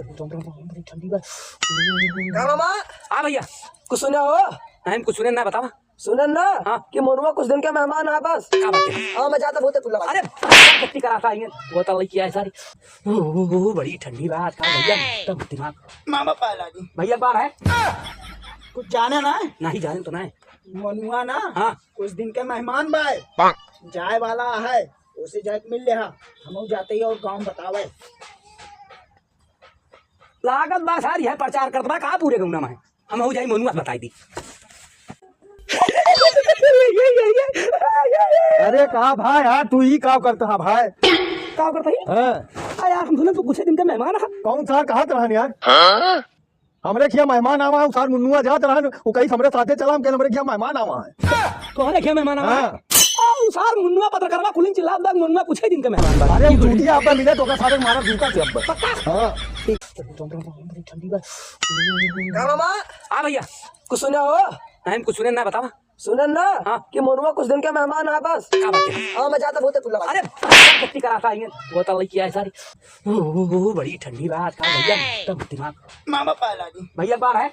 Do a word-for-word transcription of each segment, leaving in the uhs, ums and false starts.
ठंडी बा। का मामा? हाँ भैया। कुछ सुने हो? नहीं, कुछ सुने ना, बतावा। सुनन ना हाँ। कि मनुआ कुछ दिन के मेहमान आए बस। का बात है? हाँ, मैं जाता, बहुत है, तू लगा। अरे, गलती कराता है ये। बोतल लेके आए सारी। ओ, ओ, ओ, बड़ी ठंडी बा आज का भैया, एकदम दिमाग। मामा पाला जी। भैया बार है? कुछ जाने ना? नहीं जाने तो ना। मनुआ ना? हाँ। कुछ दिन के मेहमान बाय। जाए वाला है, उसे जाके मिल ले हा। हम जाते ही और गाँव बतावे। लागत बा सारी है प्रचार करत बा का पूरे गौना में। हम हो जाई मनुआ बताई दी। अरे का भाई यार, तू ई का करत हा भाई? का करत ही? हाँ। आ यार, हम सुने तू कुछ दिन के मेहमान है। कौन सा कहत रहन यार? हमरे खिया मेहमान आवा है, उ सार मुन्नुआ जात रहन, उ कही हमरे साथे चला, हम कहे हमरे खिया मेहमान आवा है। तोहरे खिया मेहमान आवा है? हाँ। आ, उ सार मुन्नुआ पत्रकारवा कुलिन चिल्लात बा, मुन्नुआ कुछ ही दिन के मेहमान बा। अरे चूतिया अब मिले तो ओका सारे मारा जूता से अब। पक्का? हाँ। ठंडी बा। का मामा? हाँ भैया। कुछ सुने हो? नहीं, कुछ सुने ना, बतावा। सुनन ना हाँ। कि मनुआ कुछ दिन के मेहमान आए बस। का बात है? हाँ, मैं जाता, बहुत है, तू लगा। अरे, गलती कराता है ये। बोतल लेके आए सारी। ओ, ओ, ओ, बड़ी ठंडी बा आज का भैया, एकदम दिमाग। मामा पाला जी। भैया बार है?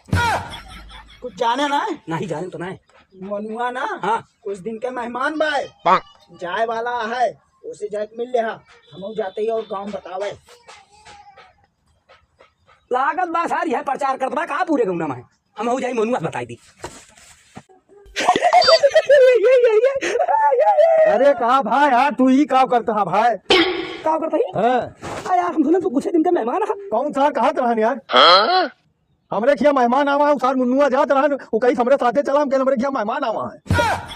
कुछ जाने ना? नहीं जाने तो ना। मनुआ ना? हाँ। कुछ दिन के मेहमान बाय। जाए वाला है, उसे जाके मिल ले हा। हम जाते ही और गाँव बतावे। लागत बा सारी है प्रचार करत बा का पूरे गौना में। हम हो जाई मनुआ बताई दी। अरे का भाई यार, तू ई का करत हा भाई? का करत ही? हाँ। आ यार, हम सुने तू कुछ दिन के मेहमान है। कौन सा कहत रहन यार? हमरे खिया मेहमान आवा है, उ सार मुन्नुआ जात रहन, उ कही हमरे साथे चला, हम कहे हमरे खिया मेहमान आवा है।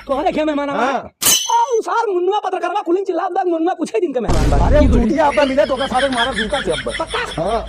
तोहरे खिया मेहमान आवा है? हाँ। आ, उ सार मुन्नुआ पत्रकारवा कुलिन चिल्लात बा, मुन्नुआ कुछ ही दिन के मेहमान बा। अरे चूतिया अब मिले तो ओका सारे मारा जूता से अब। पक्का? हाँ।